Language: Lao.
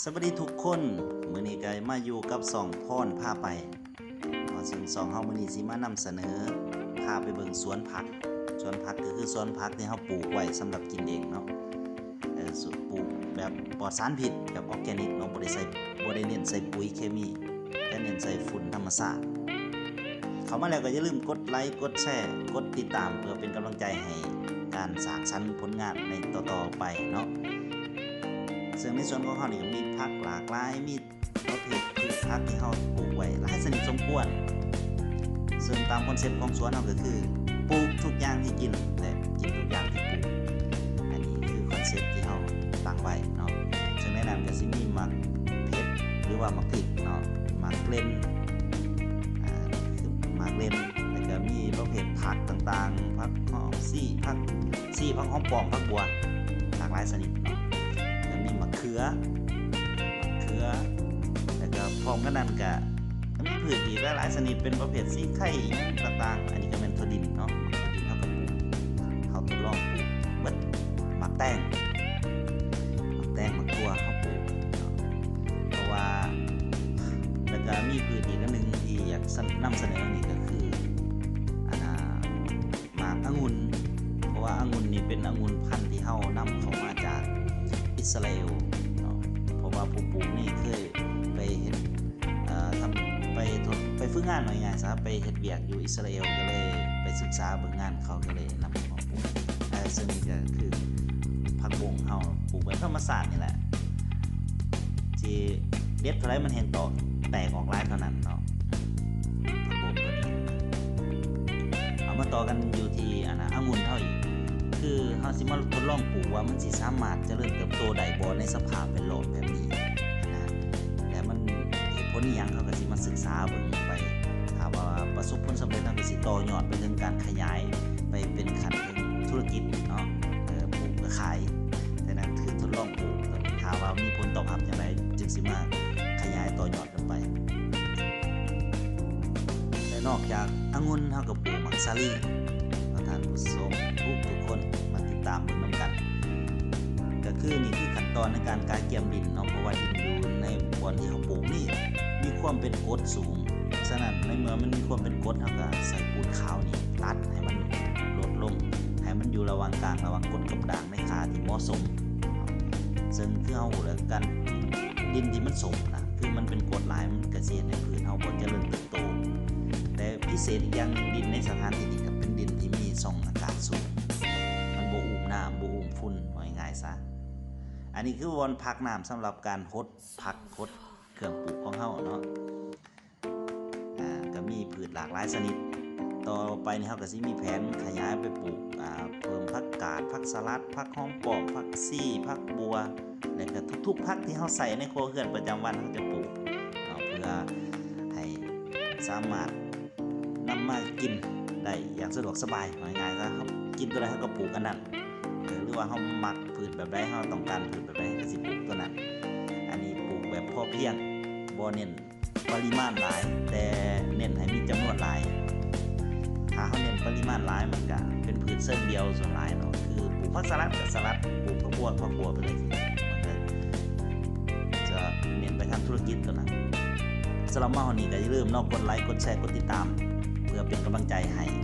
ສະບາຍດີທຸກຄົນ, ມື້ນີ້ກໍມາຢູ່ກັບຊ່ອງພອນພາໄປເນາະ, ເຊິ່ງຊ່ອງເຮົາມື້ນີ້ຊິມານຳສະເໜີ ພາໄປເບິ່ງສວນຜັກ. ສວນຜັກກໍຄືສວນຜັກທີ່ເຮົາປູກໄວ້ສຳລັບກິນເອງເນາະ, ເອີ ປູກແບບປອດສານພິດ ແບບອອກແກນິກເນາະ, ບໍ່ໄດ້ໃສ່ ບໍ່ໄດ້ເນັ້ນໃສ່ປຸຍເຄມີ ແຕ່ເນັ້ນໃສ່ຝຸ່ນທຳມະຊາດ. ເຂົ້າມາແລ້ວກໍຢ່າລືມກົດໄລ ກົດແຊ ກົດຕິດຕາມ ເພື່ອເປັນກຳລັງໃຈໃຫ້ການສ້າງສັນຜົນງານໃນຕໍ່ໆໄປເນາະ. ເຊິ່ງໃນສວນຂອງເຮົານີ້ກໍມີຜັກຫຼາກຫຼາຍ, ມີປະເພດພືດຜັກທີ່ເຮົາປູກໄວ້ຫຼາຍຊະນິດສົມຄວນ. ເຊິ່ງຕາມຄອນເຊັບຂອງສວນເຮົາກໍຄື ປູກທຸກຢ່າງທີ່ກິນ ແລະ ກິນທຸກຢ່າງທີ່ປູກ. ອັນນີ້ຄືຄອນເຊັບທີ່ເຮົາຕັ້ງໄວ້ເນາະ. ເຊິ່ງໃນນັ້ນກໍຊິມີໝາກເຜັດ ຫຼືວ່າໝາກພິກເນາະ, ໝາກເລັ່ນ ອາ ຄືໝາກເລັ່ນ ແລ້ວກໍມີປະເພດຜັກຕ່າງໆ ຜັກຫອມຊີ ຜັກຊີ ຜັກຫອມປ້ອມ ຜັກບົ່ວ ຫຼາກຫຼາຍຊະນິດເນາະ. ແລ້ວມີໝາກເຂືອ ໝາກເຂືອ ແລ້ວກໍພ້ອມກັນນັ້ນກໍ ກໍມີພືດອີກຫຼາຍໆຊະນິດ ເປັນປະເພດສີໄຄອີ່ຫຍັງຕ່າງໆ. ອັນນີ້ກໍແມ່ນຖົ່ວດິນເນາະ, ຖົ່ວດິນເຮົາກໍປູກ ເຮົາທົດລອງປູກເບິດ. ໝາກແຕງ ໝາກແຕງ ໝາກຖົ່ວເຮົາປູກເນາະ, ເພາະວ່າ ແລ້ວກໍມີພືດອີກອັນໜຶ່ງທີ່ຢາກສະ ນຳສະເໜີນີ້ກໍຄື ອັນນ່າ ໝາກອະງຸ່ນ ເພາະວ່າອະງຸ່ນນີ້ເປັນອະງຸ່ນພັນທີ່ເຮົານຳເຂົ້າມາຈາກອິດສະຣາເອວເນາະ, ເພາະວ່າຜູ້ປູກນີ້ເຄີຍໄປເຮັດ ເອີ ທຳ ໄປ ໄປຝຶກງານ ເວົ້າງ່າຍໆຊະ ໄປເຮັດວຽກຢູ່ອິດສະຣາເອວ ກໍເລີຍໄປສຶກສາເບິ່ງງານເຂົາ ກໍເລີຍນຳເຂົ້າມາປູກ. ເອີ ເຊິ່ງນີ້ກໍຄືຜັກບົ້ງເຮົາປູກແບບທຳມະຊາດນີ້ແຫຼະ, ຊິເດັດເທົ່າໃດມັນແຮ່ງຕອກແຕກອອກຫຼາຍເທົ່ານັ້ນເນາະ. ຜັກບົ້ງຕົວນີ້ ເອົາມາຕໍ່ກັນຢູ່ທີ່ ອັນນ່າ ອະງຸ່ນເຮົາອີກ, ຄືເຮົາຊິມາທົດລອງປູກວ່າມັນຊິສາມາດຈະເລີນເຕີບໂຕໄດ້ບໍ່ໃນສະພາບແວດລ້ອມແບບນີ້ນະ. ແລະມັນເຫດຜົນອີ່ຫຍັງ ເຮົາກໍຊິມາສຶກສາເບິ່ງໄປ. ຖ້າວ່າປະສົບຜົນສຳເລັດ ເຮົາກໍຊິຕໍ່ຍອດໄປເຖິງການຂະຫຍາຍໄປເປັນຂັ້ນເທິງທຸລະກິດເນາະ, ເອີ ປູກເພື່ອຂາຍ. ແຕ່ນັ້ນຄືທົດລອງປູກ, ຖ້າວ່າມີຜົນຕອບຮັບຈັ່ງໃດ ຈຶ່ງຊິມາຂະຫຍາຍຕໍ່ຍອດ ໄປ. ແລະນອກຈາກອະງຸ່ນ ເຮົາກໍປູກໝາກສາລີເນາະ ທ່ານຜູ້ຊົມທຸກໆຄົນ ມາຕິດຕາມເບິ່ງນຳກັນ. ກໍຄືນີ້ຄືຂັ້ນຕອນໃນການກະກຽມດິນເນາະ, ເພາະວ່າດິນຢູ່ໃນບ່ອນທີ່ເຮົາປູກນີ້ມີຄວາມເປັນກົດສູງ. ສະນັ້ນໃນເມື່ອມັນມີຄວາມເປັນກົດ ເຮົາກໍໃສ່ປູນຂາວນີ້ຕັດໃຫ້ມັນລົດລົງ, ໃຫ້ມັນຢູ່ລະຫວ່າງກາງລະຫວ່າງກົດກັບດ່າງໃນຄ່າທີ່ເໝາະສົມ. ເຊິ່ງຄືເຮົາຮູ້ແລ້ວ ການ ດິນທີ່ມັນສົມນະ ຄືມັນເປັນກົດຫຼາຍ ມັນກະຊິເຮັດໃຫ້ພືດເຮົາບໍ່ຈະເລີນເຕີບໂຕ. ແຕ່ພິເສດອີກຢ່າງໜຶ່ງ ດິນໃນສະຖານທີ່ນີ້ກະເປັນດິນທີ່ມີຊ່ອງອາກາດສູງ, ມັນບໍ່ອຸ້ມນ້ຳ ບໍ່ອຸ້ມຝຸ່ນ ເວົ້າງ່າຍໆຊະ. ອັນນີ້ຄືບ່ອນພັກນ້ຳສຳລັບການຫົດຜັກ ຫົດເຄື່ອງປູກຂອງເຮົາເນາະ. ອາ ກໍມີພືດຫຼາກຫຼາຍຊະນິດ. ຕໍ່ໄປນີ້ເຮົາກໍຊິມີແຜນຂະຫຍາຍໄປປູກ ອາ ເພີ່ມຜັກກາດ ຜັກສະຫຼັດ ຜັກຫອມປ້ອມ ຜັກຊີ ຜັກບົ່ວ ແລະກໍທຸກໆຜັກທີ່ເຮົາໃຊ້ໃນຄົວເຮືອນປະຈຳວັນ ເຮົາຈະປູກເນາະ ເພື່ອໃຫ້ສາມາດນຳມາກິນໄດ້ຢ່າງສະດວກສະບາຍ. ເວົ້າງ່າຍໆຊະ ເຮົາກິນຕົວໃດເຮົາກໍປູກອັນນັ້ນ ເອີ ຫຼືວ່າເຮົາມັກພືດແບບໃດ ເຮົາຕ້ອງການພືດແບບໃດ ເຮົາກໍຊິປູກຕົວນັ້ນ. ອັນນີ້ປູກແບບພໍພຽງ ບໍ່ເນັ້ນ ປະລິມານຫຼາຍ ແຕ່ເນັ້ນໃຫ້ມີຈຳນວນຫຼາຍ. ຖ້າເຮົາເນັ້ນປະລິມານຫຼາຍ ມັນກະເປັນພືດເຊີງດຽວສ່ວນຫຼາຍເນາະ, ຄືປູກຜັກສະຫຼັດກະສະຫຼັດ ປູກຜັກບົວກະຜັກບົວໄປເລີຍ, ມັນກະຈະເນັ້ນໄປທາງທຸລະກິດຕົວນັ້ນ. ສຳລັບມາຮອດນີ້ກະຢ່າລືມເນາະ ກົດໄລ ກົດແຊ ກົດຕິດຕາມ ເພື່ອເປັນກຳລັງໃຈໃຫ້